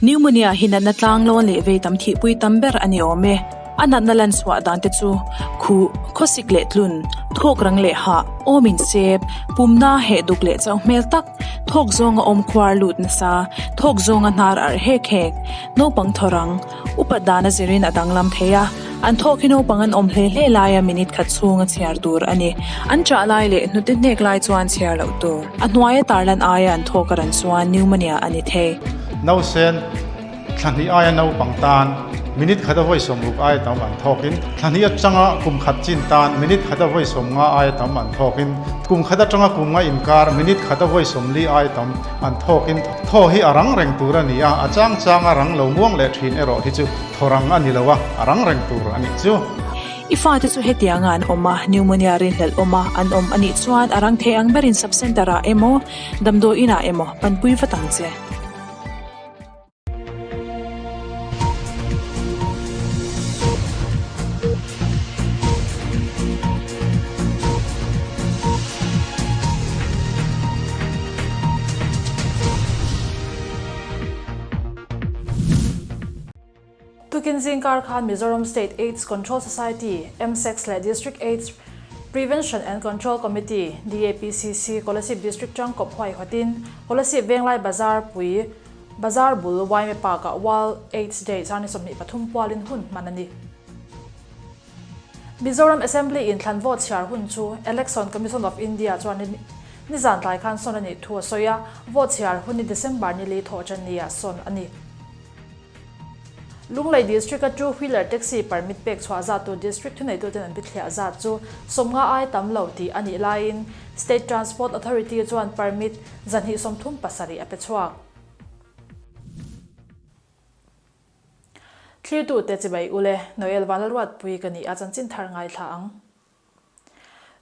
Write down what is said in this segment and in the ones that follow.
Pneumonia hi natna tlanglawn leh vei tam thihpui tam ber a ni awm e. A natna lan chhuah dan te chu, khuh, khawsik leh tlun, thawk rang leh hah, awm insep, pumna heh duk leh chauh hmel tak, thawk zawnga awm khuar lut nasa, thawk zawnga hnar arh hek hek, naupang thaw rang, upat dan a zirin a danglam thei a, an thawk hi naupang an awm hle hle laia minute khat chhunga chhiar tur a ni. An chah lai leh hnute hnek lai chuan chhiar loh tur. A hnuaia tarlan aia an thawk a ran chuan pneumonia a ni thei. Nausen thla hnih aia naupang tan minute khata vawi sawmruk aia tam an thawkin, thla hnih atanga kum khat chin tan minute khata vawi sawmnga aia tam an thawkin, kum khat atanga kum nga inkar minute khata vawi sawmli aia tam an thawkin thaw hi a rang reng tur a ni a, a chang changa rang lo muang leh thin erawh hi chu thaw rang a ni lo a, a rang reng tur a nih chu. I fate chu hetianga an awm a, pneumonia rinhlelh awm a an awm a nih chuan a rang thei ang berin sub-centre ah emaw, damdawi inah emaw panpui vat ang che. Tukin zingkar khan Mizoram State Aids Control Society, MSACS, leh District Aids Prevention and Control Committee, DAPCC, Kolasib District tangkawp huaihawtin Kolasib Venglai Bazar pui Bazar bul Waime Park-ah World Aids Day zarni 23 pualin hun hman a ni. Mizoram Assembly in thlan vote chhiar hun chu Election Commission of India chuan nizan tlai khan sawn a nih thu a sawi a, vote chhiar hun hi December ni li thawh ṭan nia sawn a ni. Lunglei District-a two wheeler taxi permit pek chhuah zat tur District thuneituten an bithliah zat chu 50 ai tam lo tih a nih laiin State Transport Authority chuan permit 237 a pe chhuak. Thlirtute chibai ule, Noel Vanlalruatpui ka ni a chanchin thar ngaithla ang.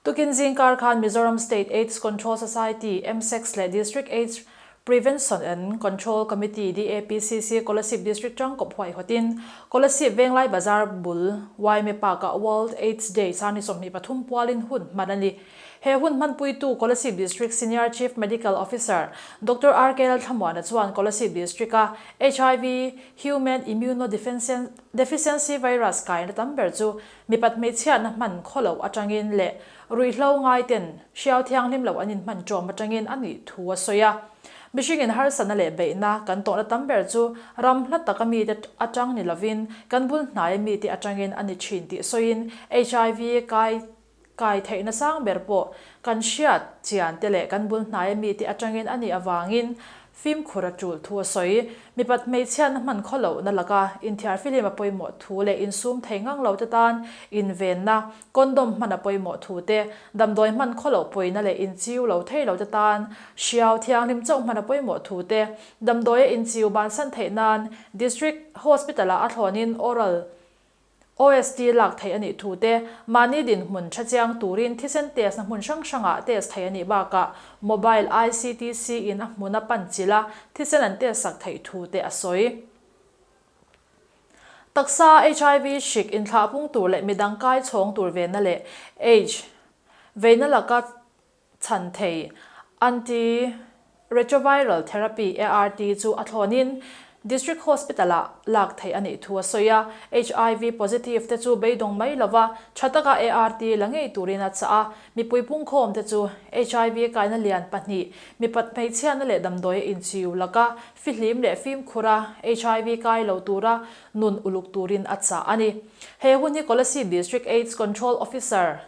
Tukin zingkar khan Mizoram State Aids Control Society, MSACS, leh District Aids Prevention and Control Committee, DAPCC, Kolasib District tangkawp huaihawtin Kolasib Venglai Bazar bul Waime Park-ah World Aids Day sarni 23 pualin hun hman a ni. He hun hmanpuitu Kolasib District Senior Chief Medical Officer Doctor RK Lalthlamuana chuan Kolasib District-a HIV, Human Immunodeficiency Virus, kaina tam ber chu Mipat hmeichhiatna hman khawloh atangin leh ruihhlo ngaiten hriau thianghlim loh an inhman ṭawm atangin a nih thu a sawi a. Mihringin harsatna leh beihna kan tawhna tam ber chu ram hla taka mite atang ni lovin kan bul hnaia mite atangin a ni ṭhin tih sawiin HIV kai kai theihna sang ber pawh kan hriat chian te leh kan bul hnaia mite atangin a nih avangin Fimkhur a tul thu a sawi. Mipat hmeichhiatna hman khaw lohna laka inthiar fihlim a pawimawh thu leh insum thei ngang lo te tan invenna, condom hman a pawimawh thu te, damdawi hman khaw loh pawina leh inchiu lo thei lo te tan hriau thianghlim chauh hman a pawimawh thu te, damdawia inchiu bansan theih nan District Hospital-ah a thlawnin oral OST lak theih a nih thu te, mahni dinhmun tha chiang turin thisen test na hmun hrang hrangah test theih a nih bakah mobile ICTC in a hmun a pan chilh a, thisen an test sak theih thu te a sawi. Taksa HIV hrik inthlah pung tur leh midang kai chhawng tur venna leh aids veina laka chhan thei Anti-retroviral Therapy, ART, chu a thlawnin District Hospital-ah lak theih a nih thu a sawi a. HIV positive te chu beidawng mai lova tha taka ART la ngei turin a chah a. Mipui pungkhawm te chu HIV kaina lian pahnih, mipat hmeichhiatna leh damdawi a inchiu laka fihlim leh fimkhura HIV kai lo tura nun uluk turin a chah a ni. He hun hi Kolasib District AIDS Control Officer,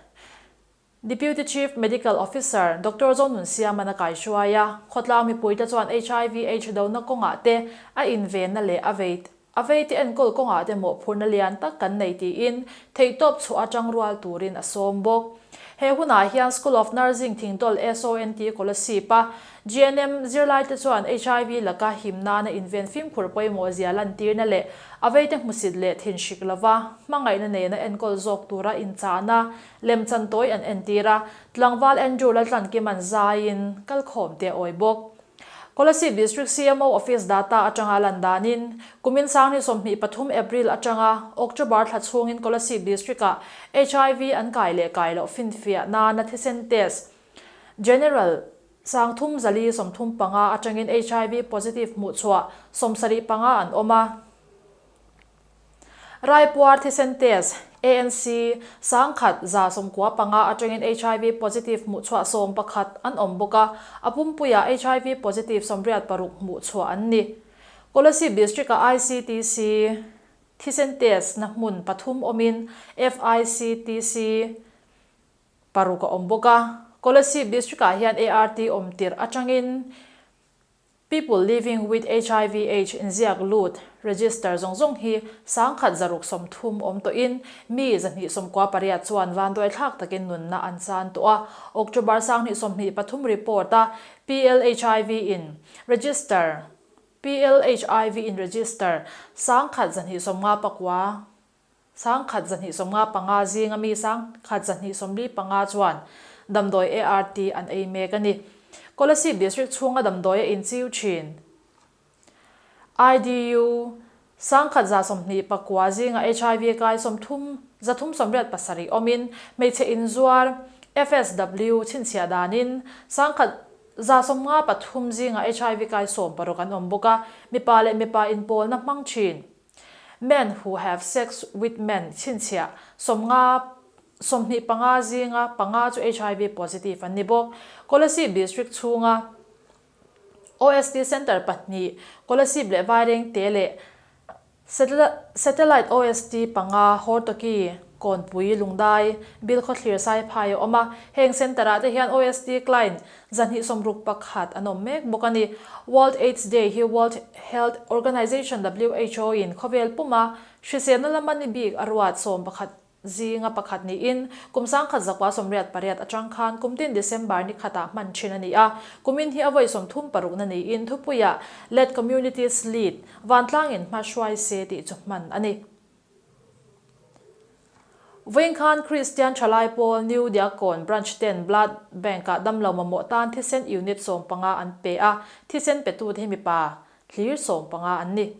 Deputy Chief Medical Officer Doctor Zonunsiaman a kaihruai a, khawtlang mipuite chuan HIV Aids dona kawngah te a invenna leh a vei a veite enkawl kawngah te mawhphurhna lian tak kan nei tiin theihtawp chhuah atang rual turin a sawm bawk. He hunah hian School of Nursing Thingtawlh SONT Kolasib a GNM zirlaite chuan HIV laka him nana inven fimkhur pawimawh zia lantirna leh a veite hmusit leh thinhrik lova hmangaihna nena enkawl zawk tura inchahna Lemchan tawi an entir a, tlangval Andrew Laltlankima'n zaiin kalkhawm te a awi bawk. Kolasib District CMO Office data atanga lan danin, kumin sangni 23 April atanga October thla chhungin Kolasib District-ah HIV an kai leh kai loh finfiah nana thisen test, General. 3435 atangin HIV positive hmuhchhuah 75 an awm a. Raipuar thisen test, ANC, 1195 atangin HIV positive hmuhchhuah 11 an awm bawk a, a pumpuiah HIV positive 86 hmuhchhuah an ni. Kolasib District-a ICTC thisen test na hmun pathum awmin FICTC paruk a awm bawk a. Kolasib District-ah hian ART awm tirh atangin People Living with HIV Aids inziak lut, register, zawng zawng hi 1630 awm tawhin mi 298 chuan vanduaithlak takin nunna an chan tawh a. October 2023 report-a PLHIV in register PLHIV in register 1259 1195 zinga mi 1245 chuan damdawi ART an ei mek a ni. Kolasib District chhunga damdawi a inchiu thin. IDU 1129 zinga HIV kai 30 387 awmin hmeichhe inzuar FSW chhinchhiah danin 1153 zinga HIV kai 16 an awm bawk a, mipa leh mipa inpawlna hmang thin. Men who have sex with men chhinchhiah 50 25 zinga panga chu HIV positive an ni bawk. Kolasib District chhunga OST Centre pahnih, Kolasib leh Vairengte leh Satellite OST panga, Hortoki, Kawnpui, Lungdai, Bilkhawthlir Saiphai a awm a. Heng Centre ah te hian OST client 261 an awm mek bawk a ni. World AIDS Day hi World Health Organization, who, in khawvel puma hriselna lama ni bik a ruat 11 zinga pakhat niin kum 1988 atang khan kum tin December ni khatah hman thin a ni a. Kumin hi a vawi 36 na niin thupuiah Let Communities Lead, Vantlangin hma hruai se tih chu hman a ni. Vawiin khan Kristian Thalai Pawl New Diakkawn Branch ten Blood Bank-ah damlo mamawh tan thisen unit 15 an pe a, thisen petute hi mipa hlir 15 an ni.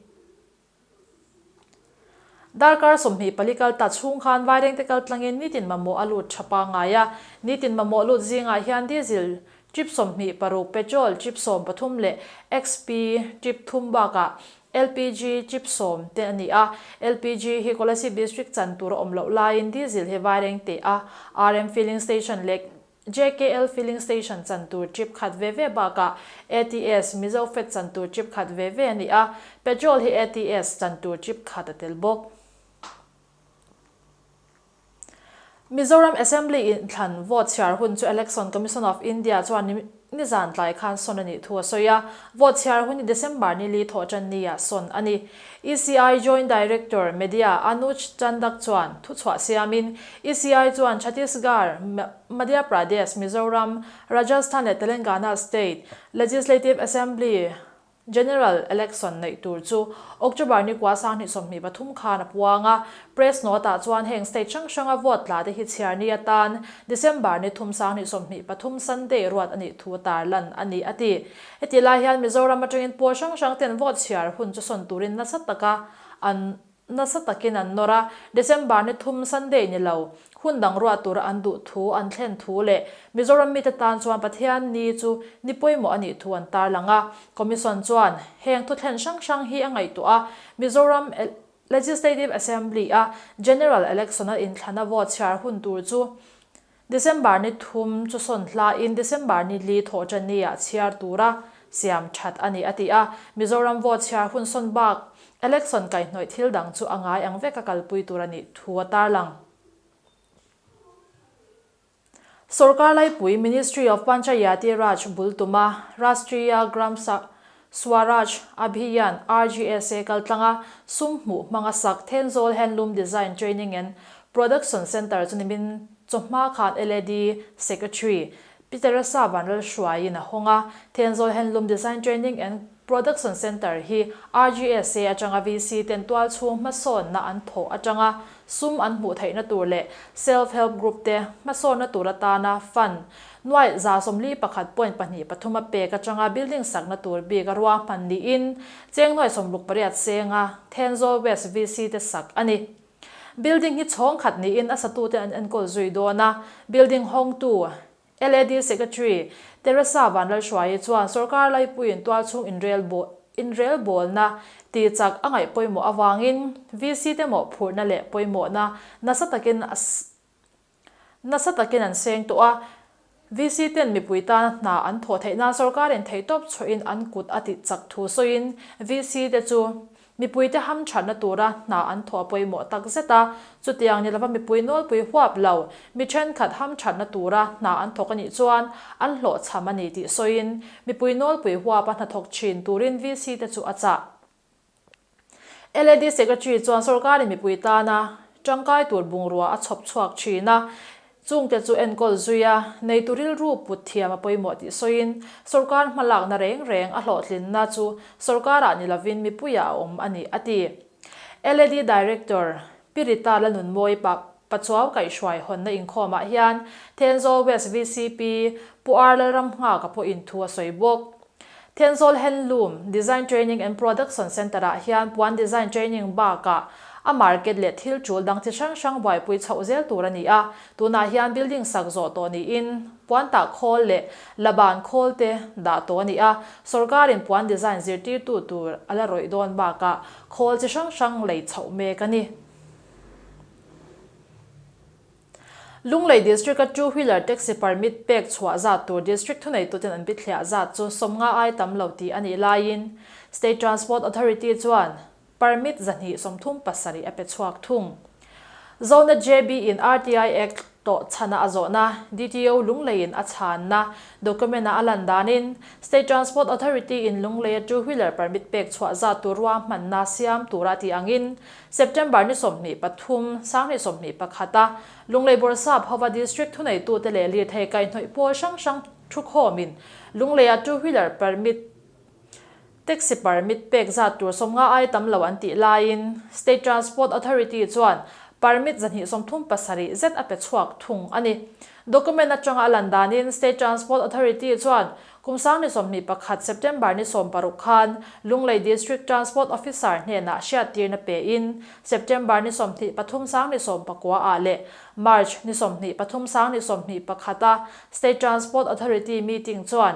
Darkar 24 kal ta chhung khan Vairengte kal tlangin nitin mamawh a lut tha pangngai a, nitin mamawh lut zingah hian diesel trip 26, petrol trip 13 leh XP trip thum bakah LPG chip sawm te a ni a, LPG hi Kolasib District chan tur a awm loh laiin diesel hi Vairengte a RM Filling Station leh JKL Filling Station chan tur chip khat ve ve bakah ATS Mizo Fed chan tur chip khat ve ve a ni a, petrol hi ATS chan tur chip khat a tel bawk. Mizoram Assembly inthlan vote chhiar hun chu Election Commission of India chuan nizan tlai khan sawn a nih thu a sawi a, vote chhiar hun hi December ni li thawh tan nia sawn a ni. ECI Joint Director, Media, Anuj Chandak chuan thuchhuah siamin, ECI chuan Chhattisgarh, Madhya Pradesh, Mizoram, Rajasthan leh Telangana State Legislative Assembly General Election neih tur chu October ni kua 2023 khan a puang a, press note ah chuan heng state hrang hranga vote tla te hi chhiar ni atan December ni thum 2023 Sunday ruat a nih thu tarlan a ni a ti. Heti lai hian Mizoram atangin pawl hrang hrang ten vote chhiar hun chu sawn turin nasa taka an Nasa takin an nawr a, December ni thum Sunday ni lo, hun dang ruah tura an duh thu an thlen thu leh Mizoram mite tan chuan Pathian ni chu ni pawimawh a nih thu an tarlang a. Commission chuan heng thuthlen hrang hrang hi a ngaihtuah a, Mizoram Legislative Assembly-a General Election-a inthlana vote chhiar hun tur chu December ni thum chu sawn hlain December ni li thawh tan ni-ah chhiar tura siam that a ni a ti a. Mizoram vote chhiar hun sawn bak election kaihhnawih thil dang chu a ngai ang veka kalpui tur a nih thu a tarlang. Sorkar laipui Ministry of Panchayati Raj bul tuma Rashtriya Gram Swaraj Abhiyan, RGSA, kaltlanga sum hmuh hmanga sak Thenzawl Handloom Design Training and Production Centre chu nimin chawhma khan LAD Secretary Pi Teresa Vanlalhruaiin a hawng a. Thenzawl Handloom Design Training and Production Centre hi RGSA atanga VC ten tual chhung hmasawnna an thawh atanga sum an hmuh theihna tur leh Self Help Group te hmasawnna tur atana fund Nuaih 41 point pahnih pathum a pek atanga building sakna tur bik a ruahman niin cheng nuaih 68 senga Thenzawl West VC te sak a ni. Building hi chhawng khat niin a satute an enkawl zui dawn a, building hawngtu. LAD Secretary Teresa Vanlalhruaii chuan sorkar laipuiin tualchhung inrelbawlna tihchak a ngaih pawimawh avangin VC te mawhphurhna leh pawimawhna nasa takin Nasa takin an seng tawh a, VC ten mipui tana hna an thawh theih nan sorkarin theihtawp chhuahin an kut a tih chak thu sawiin VC te chu mipuite hamthatna tura hna an thawh a pawimawh tak zet a, chutiang ni lova mipui nawlpui huap lo mi thenkhat hamthatna tura hna an thawk a nih chuan an hlawhchham a ni tih sawiin mipui nawlpui huapa hnathawk thin turin VC te chu a chah. LAD Secretary chuan sorkarin mipui tana tangkai tur bungrua a chhawp chhuak thin a, chungte chu enkawl zui a, neitu rilru put thiam a pawimawh tih sawiin sorkar hmalakna reng reng a hlawhtlinna chu sorkarah ni lovin mipuiah a awm a ni, a ti. LAD Director Pi Rita Lalnunmawi Pachuau kaihhruai hawnna inkhawmah hian Thenzawl West VCP Pu R Lalramnghaka pawhin thu a sawi bawk. Thenzawl Handloom Design Training and Production Centre-ah hian puan design training bakah a market leh thil tul dang chi hrang hrang buaipui chhoh zel tur a ni a. Tunah hian building sak zawh tawh niin puan tah khawl leh la ban khawl te dah tawh a ni a. Sorkarin puan design zirtirtu tur a la rawih dawn bakah khawl chi hrang hrang lei chhoh mek a ni. Lunglei District-a two wheeler taxi permit pek chhuah zat tur District thuneituten an bithliah zat chu 50 ai tam lo tih a nih laiin State Transport Authority chuan permit 237 a pe chhuak thung. Zona JB in RTI Act tawh chhana a zawhna DTO Lungleiin a chhanna document-a a lan danin State Transport Authority in Lungleia two wheeler permit pek chhuah zat tur ruahmanna siam tura tih angin September ni 23, 2021 a Lunglei Bawrhsap hova District thuneitute leh lirthei kaihhnawih pawl hrang hrang thukhawmin Lungleia two wheeler permit, taxi permit pek zat tur 50 ai tam lo an tih laiin State Transport Authority chuan permit 237 zet a pe chhuak thung a ni. Document atanga a lan danin State Transport Authority chuan Kum 2021 September ni 60 khan Lunglei District Transport Officer hnenah hriattirna pein September ni 23 2019 ah leh March ni 23 2021 a State Transport Authority meeting chuan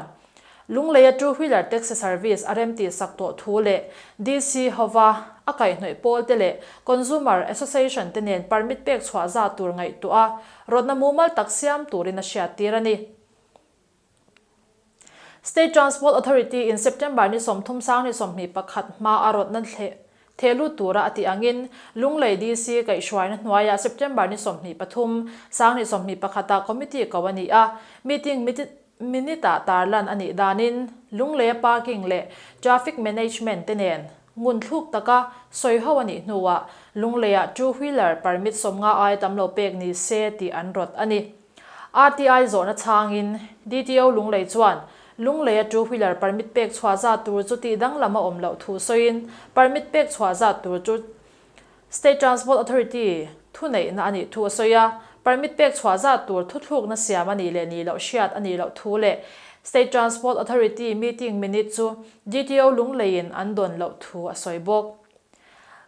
Lungleia two wheeler taxi service a remtih sak tawh thu leh DC hova a kaihhnawih pawl te leh Consumer Association te nen permit pek chhuah zat tur ngaihtuah a rawtna mumal tak siam turin a hriattir a ni. State Transport Authority in September ni 30 2021 hma a rawtna theh lut tura a tih angin Lunglei DC kaihhruaina hnuaiah September ni 23 2021 ah committee ko a ni a, meeting minute-ah tarlan a nih danin Lungleia parking leh traffic management te nen ngun thluk taka sawiho a nih hnuah Lungleiah two wheeler permit 50 ai tam lo pek ni se tih an rawt a ni. RTI zawhna chhangin DTO Lunglei chuan Lungleia two wheeler permit pek chhuah zat tur chu tih danglam a awm loh thu sawiin permit pek chhuah zat tur chu State Transport Authority thuneihna a nih thu a sawi a, permit pek chhuah zat tur thuthlukna siam a nih leh nih loh hriat a nih loh thu leh State Transport Authority meeting minute chu DTO Lungleiin an dawn loh thu a sawi bawk.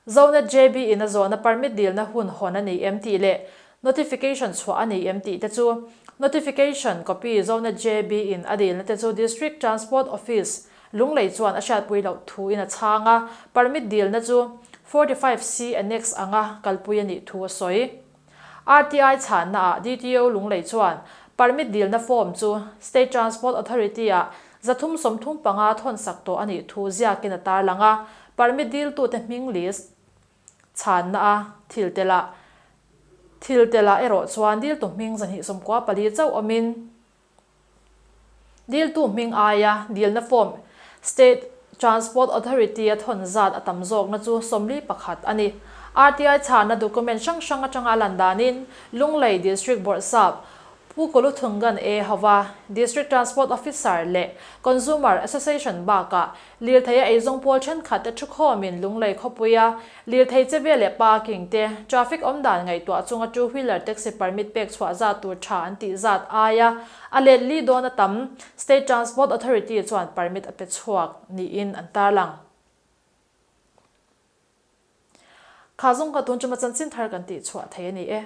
Zonet JB in a zawhna permit dilna hun hawn a ni em tih leh notification chhuah a ni em tih te chu notification copy Zonet JB in a dilna te chu District Transport Office, Lunglei chuan a hriatpui loh thu in a chhang a, permit dilna chu 45C Annex anga kalpui a nih thu a sawi. RTI chhanna ah DTO Lunglei chuan permit dilna form chu State Transport Authority ah 335 thawn sak tawh a nih thu ziakin a tarlang a, permit diltute hming list chhanna a thil telah thil telah erawh chuan diltu hming 294 chauh awmin Diltu hming aia dilna form State Transport Authority a thawn zat a tam zawkna chu 41 a ni. RTI chhanna document hrang hrang atanga a lan danin Lunglei District Bawrhsap Pu Koluthungan A hova District Transport Officer leh Consumer Association bakah Lirthei a eizawng pawl thenkhat te thukhawmin Lunglei khawpuia lirthei che vel leh parking te, traffic awm dan ngaihtuah chunga two wheeler taxi permit pek chhuah zat tur tha an tih zat aia a let li dawn a tam, State Transport Authority chuan permit a pe chhuak niin an tarlang. Kha zawng kha tun chuma chanchin thar kan tih chhuah thei a ni e.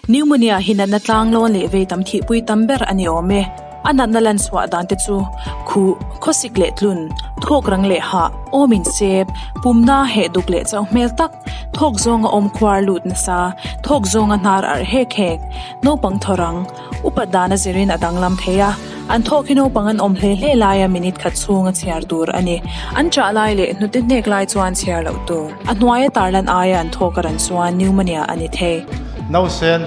Pneumonia hi natna tlanglawn leh vei tam thihpui tam ber a ni awm e. A natna lan chhuah dan te chu khuh, khawsik leh tlun, thawk rang leh hah, awm insep, pumna heh duk leh chauh hmel tak, thawk zawnga awm khuar lut nasa, thawk zawnga hnar arh hek hek, naupang thaw rang, upat dan a zirin a danglam thei a, an thawk hi naupang an awm hle hle laia minute khat chhunga chhiar tur a ni. An chah lai leh hnute hnek lai chuan chhiar loh tur. A hnuaia tarlan aia an thawk a ran chuan pneumonia a ni thei. Nausen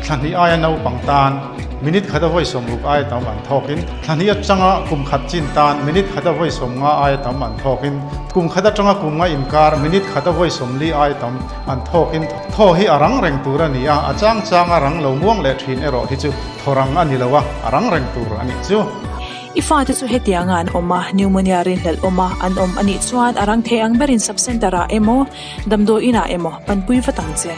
thla hnih aia naupang tan minute khata vawi sawmruk aia tam an thawkin, thla hnih atanga kum khat chin tan minute khata vawi sawmnga aia tam an thawkin, kum khat atanga kum nga inkar minute khata vawi sawmli aia tam an thawkin thaw hi a rang reng tur a ni a, a chang changa rang lo muang leh thin erawh hi chu thaw rang a ni lo a, a rang reng tur a nih chu. I fate chu hetianga an awm a, pneumonia rinhlelh awm a an awm a nih chuan a rang thei ang berin sub-centre ah emaw, damdawi inah emaw panpui vat ang che.